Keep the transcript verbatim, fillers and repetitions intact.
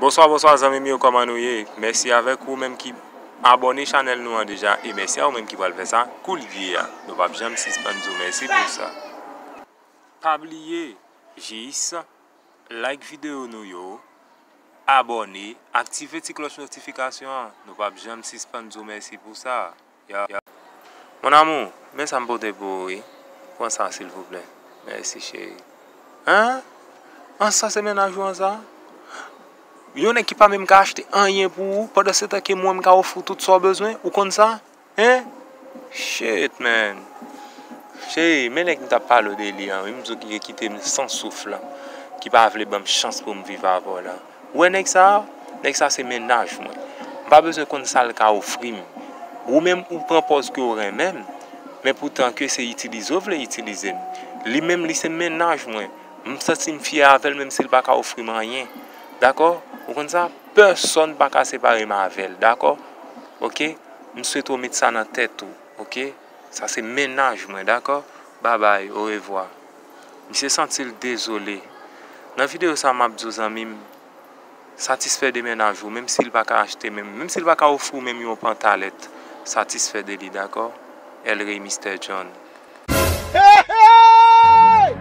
Bonswa, bonswa zanmi m yo, kòman nou ye? Mèsi avèk ou menm ki abòne chanèl nou an deja, e mèsi a ou menm ki pral fè sa koulye a. Nou p ap janm sispann di w mèsi pou sa. Pa bliye, jis like videyo nou yo, abòne, aktive ti klòch notifikasyon an. Nou p ap janm sispann di w mèsi pou sa. Ya, ya. Mon amour, men sa m pote pou ou, wi. Pran sa, silvouplè. Mèsi, cheri. Hein? An sa se mennaj ou an sa? Yon nèg ki pa menm ka achte anyen pou ou, pandan se tan ke mwen m ka ofri w tout sa w bezwen, ou konn sa? Hein? Shit, man. Cheri, men nèg m t ap pale w de li an, wi, m di w ki kite m san souf la, ki pa vle ban m chans pou m viv avè w la. Ou wè nèg sa a? Nèg sa se mennaj mwen. M pa bezwen konn sa l ka ofri m. Ou menm, ou pran pòz ke w renmen m, men poutan ke se itilize w vle itilize m. Li menm, li se mennaj mwen. M santi m fyè avè l, menm si l pa ka ofri m anyen. Dakò? Ou konn sa? Pèsonn pa ka separe m avè l, dakò? Oke? M swete w met sa nan tèt ou, oke? Sa se mennaj mwen, dakò? Babay, orevwa. Misye santi l dezole. Nan videyo sa, m ap di w, zanmi m, satisfè de mennaj ou, menm si l pa ka achte menm, menm si l pa ka ofri w menm yon pantalèt, satisfè de li, dakò? El Rey, Mister John. Hey, hey!